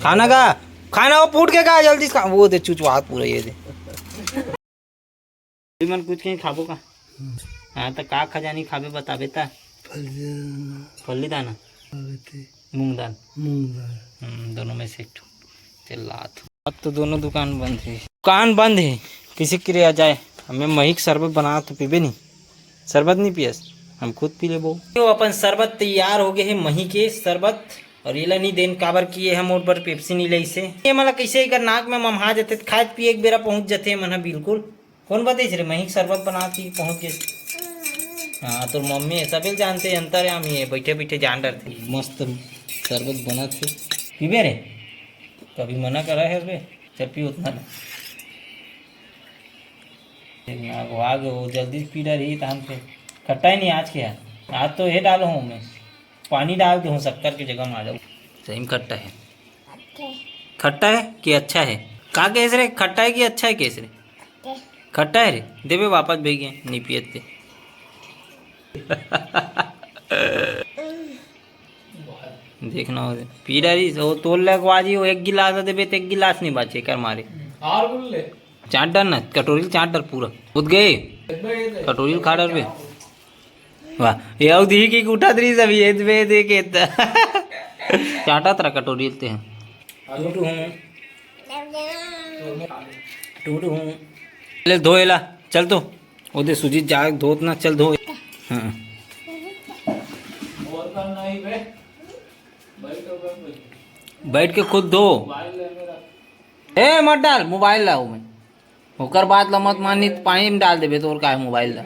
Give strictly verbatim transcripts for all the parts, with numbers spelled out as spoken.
खाना का, खाना वो फूट के का, जल्दी से खा। वो दे चुचवात पूरा, ये दे। तुमन कुछ कहीं खाबो का? हाँ, तो का खजानी खाबे, बताबे ता। फल्ली दाना। फल्ली दाना। मूंग दाल। मूंग दाल। हम्म, दोनों में से एक ठो। चल लात। अब तो दोनों दुकान बंद है। दुकान बंद है। किसी के लिए आ जाए, हमें मही के शरबत बना तो पीबे नहीं। शरबत नहीं पियस, हम खुद पी लेबो। तो अपन शरबत तैयार हो गए है, मही के शरबत। और येला नहीं देन, काबर कि ये हम ओट बर पेप्सी नहीं लइसे। ये मला कैसे एकर नाक में ममहा जथे, त खाए पिए एक बेरा पहुंच जथे मन ह बिल्कुल। कौन बताइस रे, मही के शरबत बना के पहुंच गए। हाँ, तोर मम्मी है, सबे जानते, अंतर्यामी है, बैठे बैठे जान डरथे। मस्त शरबत बना थे, पीबे रे। कभी मना करा है बे, चल पी उतना ना। देख ना, वो आ गए, वो जल्दी से पी रही, तो हम फिर खट्टा ही नहीं आज के है। आज तो ये डालो हूँ मैं, पानी डाल दे हूँ शक्कर की जगह में, आ जाओ। सही में खट्टा है। खट्टा है कि अच्छा है? का कहेस रे, खट्टा है कि अच्छा है कहेस रे? खट्टा है रे, देबे वापस भेगे, नहीं पियत ते। देखना हो, पी डारी, वो तोल लगवा जी, वो एक गिलास देबे तो एक गिलास नहीं बाचे कर मारे। और बोल ले। चाट डाल ना, कटोरी ल चाट डाल पूरा। खुद गए, कटोरी ल खा डाल बे। वाह, ये अउ दी की उठा दरी सब, ये दे, दे के त-, चाटा तेरा कटोरी ल ते हैं। टूट हूँ। टूट हूँ। ले धोएला, चल तो। ओदे सुजीत जा धोत ना, चल धो। हाँ। बैठ के खुद धो। ए, मत डाल, मोबाइल लाओ में। ओकर बाद ला मत मानी, त पानी में डाल देबे, तोर का है मोबाइल ला।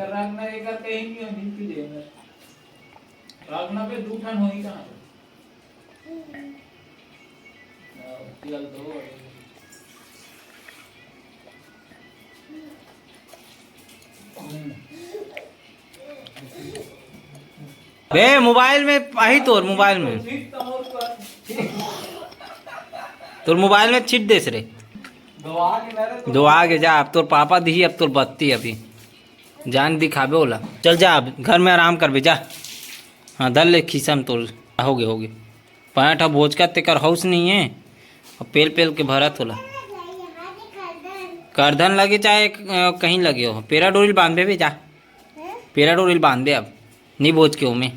बे, मोबाइल में आही तोर, मोबाइल में। तोर मोबाइल में छिट देस रे। दो आगे जा, अब तोर पापा दिही, अब तोर बत्ती अभी। जान दिखाबे ओला। चल जा, अब घर में आराम करबे, जा। हाँ, धर ले खीसा में तोर। होगे, होगे। पाँच ठा भोजका तेकर हौस नहीं है। अब पेल पेल के भरत होला। करधन लगे चाहे, अ, कहीं लगे हो, पेरा डोरी ल बांधबे बे, जा। पेरा डोरी ल बांध दे अब। नहीं भोज के ओमे।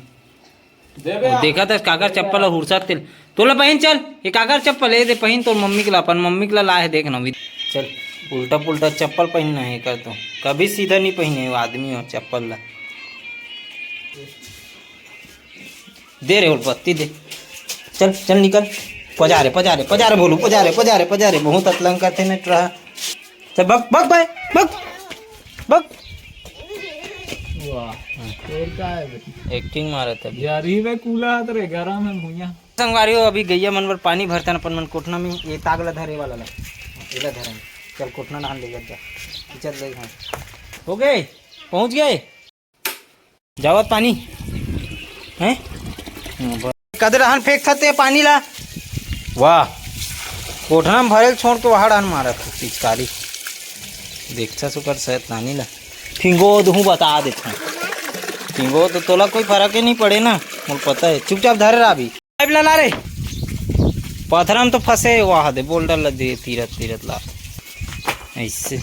देखा था काकर चप्पल हुरसा तेल। तोला पहिन चल, ये काकर चप्पल है, दे पहिन तोर मम्मी के ला, अपन मम्मी के ला लाए है, देख ना। चल, उल्टा पुल्टा चप्पल पहिनना है कर तो। कभी सीधा नहीं पहिने वो आदमी हो चप्पल ला। दे रे, और बत्ती दे। चल, चल निकल। पजा रे, पजा रे, पजा रे भोलू, पजा रे, पजा रे, पजा रे। बहुत अतलंग करते ने ट्रा। चल, बक, बक, बक, बक, बक। वाह, और का है बे? एक्टिंग मारत है। यार, ही में कूला हाथ रे, गरम है भुइया। संगवारी हो, अभी गैया मन बर पानी भरतन अपन मन कोठना में, ये ताग ला धरे वाला ला। एला धरन। चल, कोठना नहान ले जा। खींचत ले, हाँ। हो गए? पहुँच गए? जावत पानी हैं? कदे रहन फेंक थते पानी ला। वाह, कोठना में भरेल छोड़ के वहाँ डान मारत हे पिचकारी। देखता सुकर शैतानी ला। फिंगो दहूँ बता देता। फिंगो तो तोला कोई फर्क ही नहीं पड़े ना, मोला पता है। चुपचाप धरे रहा अभी। पाइप ला ला रे। पथरा में तो फंसे, वाह दे, बोल्डर ला दे, तीरत, तीरत ला। ऐसे।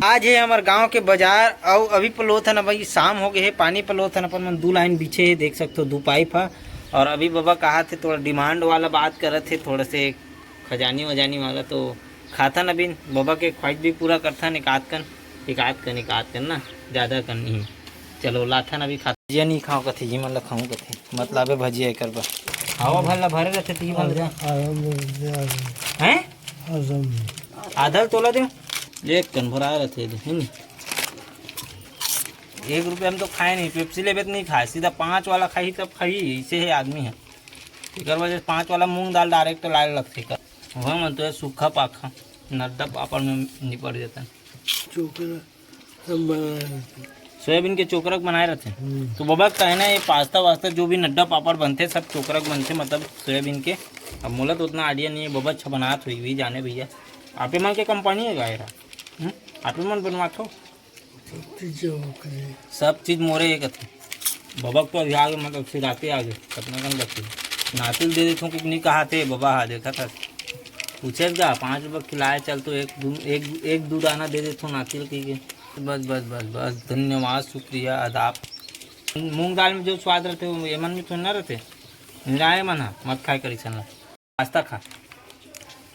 आज हे हमर गांव के बाजार, अउ अभी पलोत हन, अभी शाम हो गए हे, पानी पलोत हन, अपन मन दू लाइन बिछे हे, देख सकथो दू पाइप ह। और अभी बाबा कहा थे थोड़ा डिमांड वाला बात करत हे, थोड़ा से खजानी वजानी वाला, तो खाथन अभी बाबा के ख्वाहिश भी पूरा करथन, एक आध कन, एक आध कन, एक आध कन ना, ज़्यादा कन नहीं। चलो लाथन अभी खाथन। भजिया नहीं खाओ कथे, जी मन ला खाऊं कथे, मतलब है भजिया एकर बर। हवा भर ला भरे रहते ती मन ला। हैं? आधा तोला दे। एक कन भरा रहते दे, है नी? एक रुपया में तो खाए नहीं, पेप्सी लेबे तो नहीं खाए, सीधा पाँच वाला खाई तब खाई, ऐसे है आदमी है। एकर वजह से पाँच वाला मूंग दाल डायरेक्ट लाए लगते कर। वह मन तो है सूखा पाखा, नड्डा पापड़ में निपट जाता है। चोकरा हम बनाए रहते। सोयाबीन के चोकरा के बनाए रहते हैं। हम्म। तो बाबा का है ना, ये पास्ता वास्ता जो भी नड्डा पापड़ बनते, सब चोकरा के बनते, मतलब सोयाबीन के। अब मोला तो उतना आइडिया नहीं है, बाबा अच्छा बनात होई भी जाने भैया। आपे मन के कंपनी है गाय रहा? हम्म? आपे मन बनवात हो? सब चीज जो करे। सब चीज मोरे एक थे। बाबा तो अभी आगे, मतलब सिराते आगे, कतना कन बची। नातिल दे देथों कि नहीं कहा थे बबा, हा देखा था। पूछे जा, पाँच रुपये खिलाए चल तो एक दू, एक, एक दू दाना दे देथों नातिल की के। बस, बस, बस, बस, धन्यवाद, शुक्रिया, आदाब। मूंग दाल में जो स्वाद रहते, वो ये मन में थोड़ा ना रहते। जाए मन हा, मत खाए करी सन ला। पास्ता खा।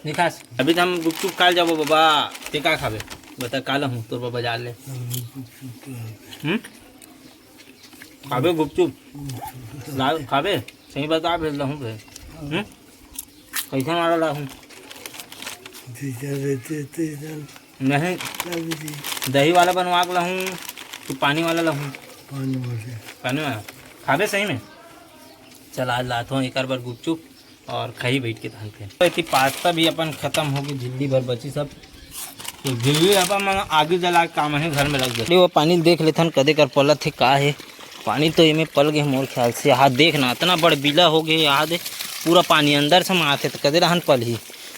नहीं खास? अभी तो हम गुपचुप खा जाबो बाबा। ते का खाबे? बता, का लहूं तोर बर बाजार ले? हम्म? खाबे गुपचुप? ला, खाबे? सही बता, भेज लहूं बे। हम्म? कैसन वाला लाहूं? नहीं, दही वाला बनवा के लाहूं कि पानी वाला लाहूं? पानी वाला। पानी वाला। खाबे सही में? चल, आज लात हूँ एक बार गुपचुप और खाई बैठ के धान पे। तो इतनी पास्ता भी अपन खत्म हो गई, झिल्ली भर बची सब। तो झिल्ली अपन मन आगी जला के काम है, घर में लग गए। वो पानी देख लेथन, कदे कर पलत है, का है। पानी तो एमे पल गए मोर ख्याल से। यहाँ देखना, इतना बड़ बिला हो गए, यहाँ दे पूरा पानी अंदर से माथे तो कदे रहन पल ही।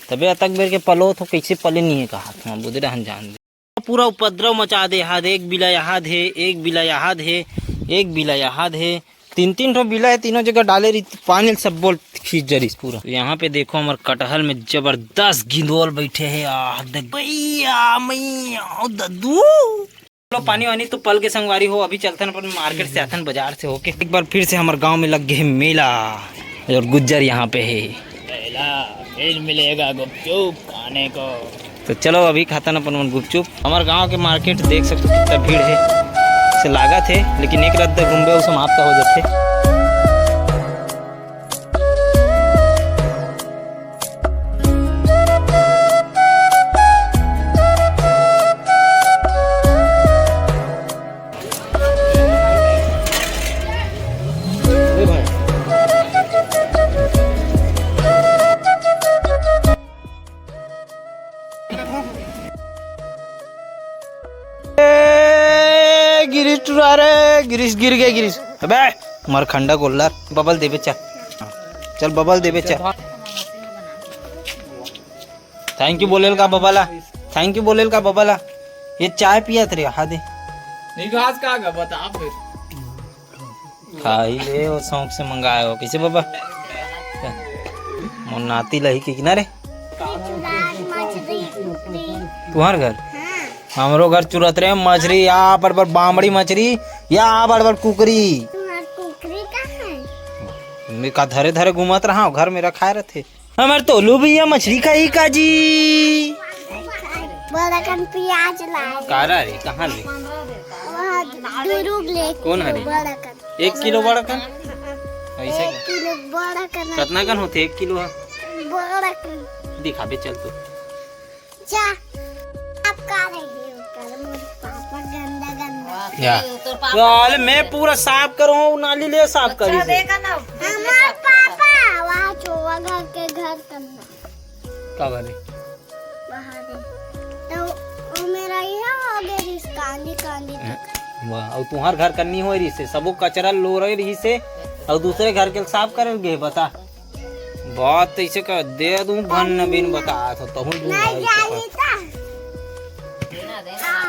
तबे अतक बेर के पलो तो कैसे पले नहीं है कहा, तुम बुदे रहन जान दे। पूरा उपद्रव मचा दे, यहाँ दे एक बिला, यहाँ दे एक बिला, यहाँ दे एक बिला, यहाँ दे तीन तीन ठो बिला है, तीनों जगह डाले रही, पानी सब बोल खींच जरिस पूरा। यहाँ पे देखो, हमारे कटहल में जबरदस्त गिंदोल बैठे हैं। आह, देख भैया, मैया, ओ दद्दू। चलो, पानी वानी तो पल के संगवारी हो, अभी चलथन अपन मार्केट से, आथन बाजार से होके। एक बार फिर से हमारे गांव में लग गए मेला और गुज्जर यहाँ पे है। मेला, फिर मिलेगा गुपचुप खाने को। तो चलो, अभी खाथन अपन मन गुपचुप। हमारे गांव के मार्केट देख सकते हो, कितना भीड़ है, से लागत है, लेकिन एक रद्द घूमबे, वो समाप्त हो जाते। ए, गिरीश टुरा रे, गिरीश गिर गए, गिरीश। अबे, मरखंडा गोल्लर, बबल देबे चल। चल, बबल देबे चल। थैंक यू बोलेल का बबा ला, थैंक यू बोलेल का बबा ला। ये चाय पियत रे, हा दे। नहीं, घास का गा, बता फिर। खाई ले, वो शौक से मंगाए हो। कैसे बाबा? मोर नाती लही के किनारे। चुरात मछली, कुकरी। तुहार घर? हाँ। हमरो घर चुरत रे मछरी, या बड़ बड़ बामड़ी मछरी, या बड़ बड़ कुकरी। तुम्हार कुकरी कहाँ है? मैं का धरे धरे घूमत रहा हूँ, घर में रखाए रहते। हमर तोलू भैया मछली खाई का जी। बड़ा कन प्याज लाए। कारा रे, कहाँ ले? वहाँ दुरुग ले। कौन हरे? बड़ा कन। एक किलो बड़ा कन? ऐसे एक का? किलो बड़ा कन। कितना कन होते एक किलो हा? बड़ा कन। दिखाबे चल तो। जा। आप का रही हो कर मोर पापा गंदा गंदा। या। तोर पापा साले, मैं पूरा साफ करूँ, नाली ले साफ अच्छा, करी से। देखा ना। हमार पापा वहाँ चोवा घर के घर करना। का बारे? वहाँ दे। तो वो मेरा यह हो गया रिस कांदी कांदी तक। वाह, और तुम्हार घर करनी हो रही से, सबो कचरा लो रहे रही से, और दूसरे घर के साफ करे गए, बता। बात तो ऐसे कर दे, तू भन बिन बता, तो तहु दू नहीं भाई के जानी पास। था।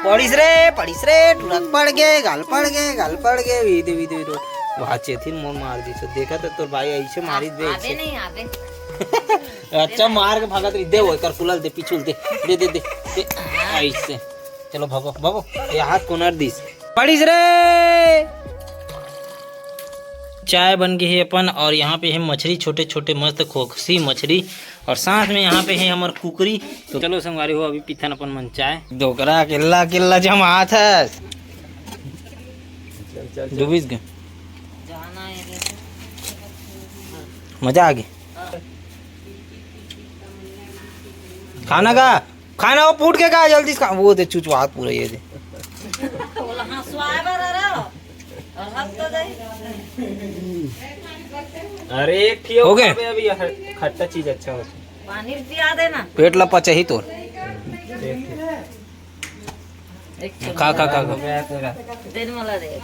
पड़िस रे, पड़िस रे, टुरक पड़ गे, गाल पड़ गे, गाल पड़ गे, वी दे, वी दे, वी दे। वहाँ चेथिन मोर मार दी, सो देखा तो तोर भाई ऐसे मारी दे, आबे ऐसे। नहीं, आबे। अच्छा, मार के भागत रही, दे वो, कर कुलल दे, पिछुल दे, दे, दे, दे, दे, ऐसे। चलो, भगो, भगो, ये हाथ कोनर दिस। पड़िस रे। चाय बन गई है अपन, और यहाँ पे है मछली, छोटे छोटे मस्त खोखसी मछली, और साथ में यहाँ पे है हमार कुकरी। तो चलो संगवारी हो, अभी पीथन अपन मन चाय। डोकरा अकेला अकेला जमात है। चल, चल, चल। डूबिस गए। मजा आ गई। खाना का? खाना वो फूट के का जल्दी से खा। वो दे चुचवा हाथ पूरा ये दे। बोला, हाँ, स्वाद आ रहा है। और हाथ तो दे। अरे, एक ठियो हो गए? खाबे अभी, हर खट्टा चीज अच्छा होता है। पानी पिया देना। पेट लपा चाहिए तो। एक ठियो। एक खा, खा, खा, खा। हो गया तेरा। दिन वाला दे।